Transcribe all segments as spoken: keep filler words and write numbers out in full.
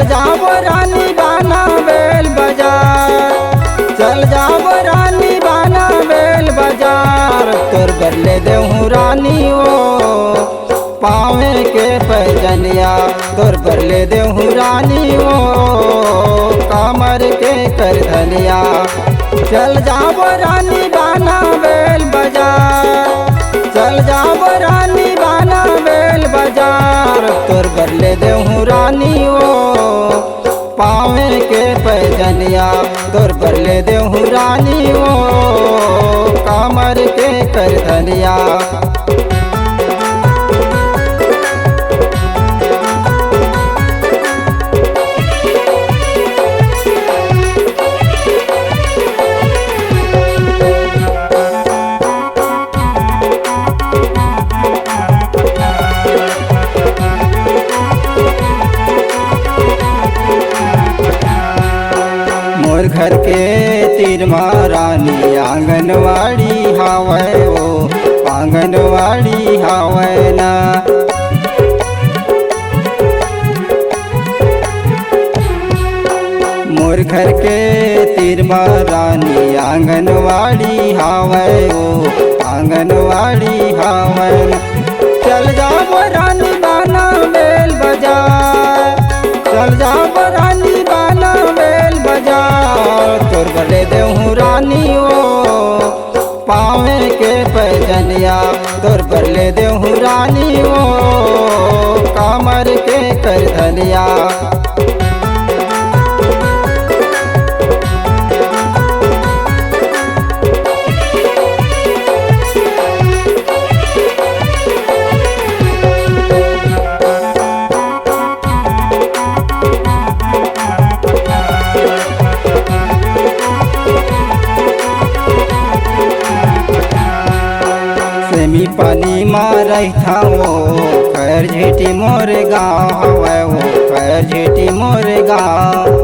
जाबो रानी बाना बेल बाजार, चल जाबो रानी बाना बेल बाजार, तोर बर ले देहूँ रानी वो पावे के पैजनिया, तोर बर ले देहूँ रानी वो कमर के करधनिया। चल जाबो रानी बाना बेल बाजार, चल जाबो रानी बाना बेल बाजार, तोर बर ले देहूँ रानी वो पावे के पैजनिया, तोर बर ले देहूँ रानी वो कमर के करधनिया। मोर घर के तीर मा रानी आंगनवाड़ी हावय, ओ आंगनवाड़ी हावय ना। मोर घर के तीर मा रानी आंगनवाड़ी हावय, ओ आंगनवाड़ी हावय ना। चल जाबो रानी बाना बेल बाजार, चल जाबो रानी बाना बेल बाजार, तोर बर ले देहूँ रानी वो पावे के पैजनिया, तोर बर ले देहूँ रानी वो कमर के करधनिया। सेमी पानी मा रहिथां वो, खैर झेटी मोर गाँव हवय वो, खैर झेटी मोर गाँव।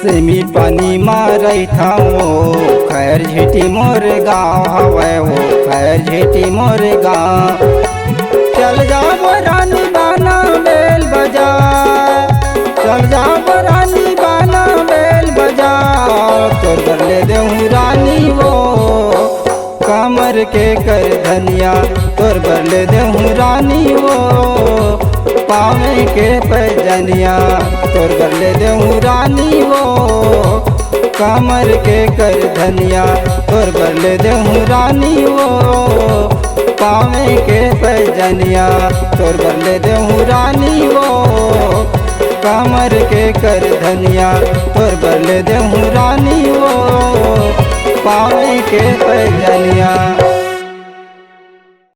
सेमी पानी मा रहिथां वो, खैर झेटी मोर गाँव हवय वो, खैर झेटी मोर गाँव। चल जाबो रानी बाना बेल बाजार, चल जाबो रानी बाना बेल बाजार, तोर बर ले देहूँ रानी वो कमर के करधनिया, तोर बर ले देहूँ रानी वो पावे के पैजनिया, तोर बर ले देहूँ रानी वो कमर के करधनिया, तोर बर ले देहूँ रानी वो पावे के पैजनिया, तोर बर ले देहूँ रानी वो कमर के करधनिया, तोर बर ले देहूँ रानी वो पावे के पैजनिया।